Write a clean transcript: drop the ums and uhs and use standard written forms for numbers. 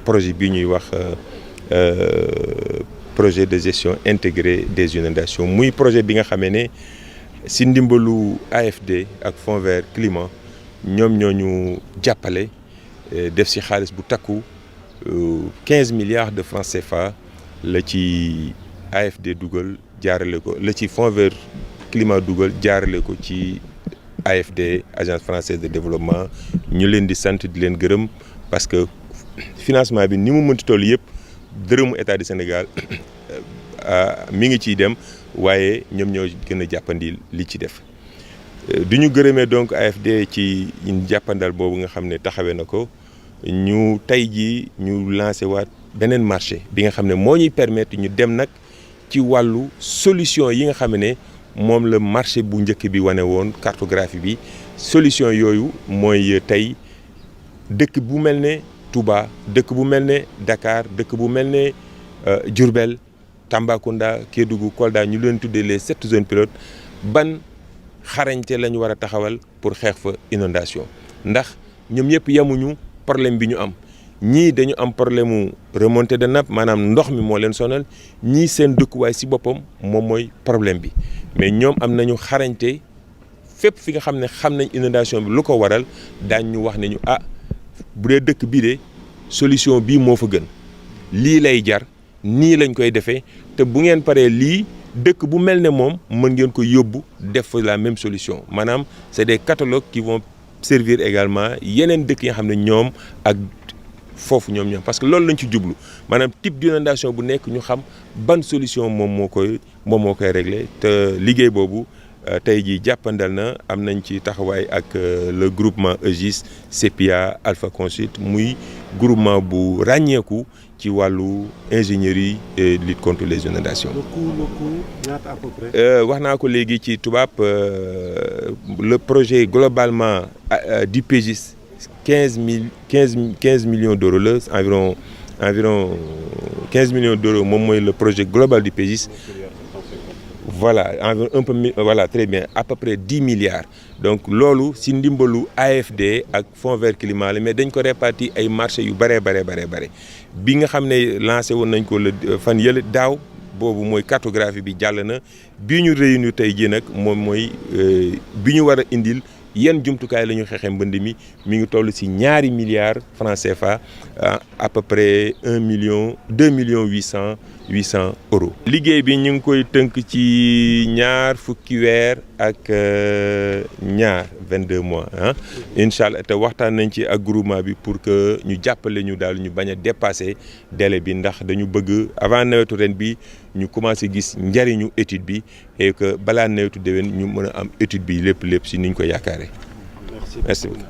projet bi ñuy wax projet de gestion intégrée des inondations muy projet bi nga xamee ne si ndimbalu AFD ak Fonds Vert Climat ñoom ñoo ñu jàppale def si xaalis bu takku 15 milliards de francs CFA la ci AFD dugal jaarale ko la ci Fonds Vert Climat dugal jaarale ko ci AFD Agence française de développement ñu leen di sant di leen gërëm parce que financement bi ni mu mënti toll yëpp dërëmu état du Sénégal mi ngi ciy dem waaye ñoom ñoo gën a jàppandi li ci def du ñu gërëmee donc AFD ci jàppandal boobu nga xam ne taxawee na ko ñu tey jii ñu lancé waat beneen marché bi nga xam ne moo ñuy permettre ñu dem nag ci wàllu solution yi nga xam ne moom la marché bu njëkk bi wane woon cartographie bi solution yooyu mooy tey dëkk bu mel ne Touba dëkk bu mel ne Dakar dëkk bu mel ne Diourbel Tambacounda Kédougou Kolda ñu leen tuddee les 7 zones pilotes ban xarañte la ñu war a taxawal pour xeex fa inondation ndax ñoom ñëpp yemuñu problème bi ñu am ñii dañu am problème mu remontée de nappe maanaam ndox mi moo leen sonal ñii seen dëkkuwaay si boppam moom mooy problème bi mais ñoom am nañu xarañte fépp fi nga xam ne xam nañ inondation bi lu ko waral daañ ñu wax ne ñu bu dee dëkk bii de solution bii moo fa gën lii lay jar nii lañ koy defee te bu ngeen paree lii dëkk bu mel ne moom mën ngeen ko yóbbu def fa la même solution maanaam c'est des catalogues qui vont servir également yeneen dëkk yi nga xam ne ñoom ak foofu ñoom parce que loolu lañ ci jublu maanaam type d'inondation bu nekk ñu xam ban solution moom moo koy régler te liggéey boobu tey jii jàppandal na am nañ ci taxawaay ak le groupement EGIS CEPIA Alpha Consult muy groupement bu ràññeeku ci wàllu ingénierie et lutte contre les inondations. Le coût ñaata à peu près. wax naa ko léegi ci tubaab le projet globalement du PEGIS 15 millions d'euros la environ 15 millions d'euros moom mooy le projet global du PEGIS. Voilà très bien à peu près 10 milliards donc loolu si ndimbalu AFD ak Fonds Vert Climat la mais dañ ko répartir ay marché yu bare bi nga xam ne lancé woon nañ ko fan yële daaw boobu mooy cartographie bi jàll na bii ñu réunir tey jii nag moom mooy bi ñu war a indil yan jumtukaay la ñu xeexee mbënd mi ngi toll si 2 milliards francs CFA à peu près 2 millions 800 euros. liggéey bi ñu ngi koy tënk ci ñaar fukki weer ak ñaar 22 mois incha allah te waxtaan nañ ci ak groupement bi pour que ñu jàppale ñu daal ñu bañ a dépasser délai bi ndax dañu bëgg avant nawetu ren bi ñu commencé gis njariñu étude bi et que balaa nawetu déwén ñu mën a am étude bi lépp si niñ ko yaakaaree. Merci beaucoup.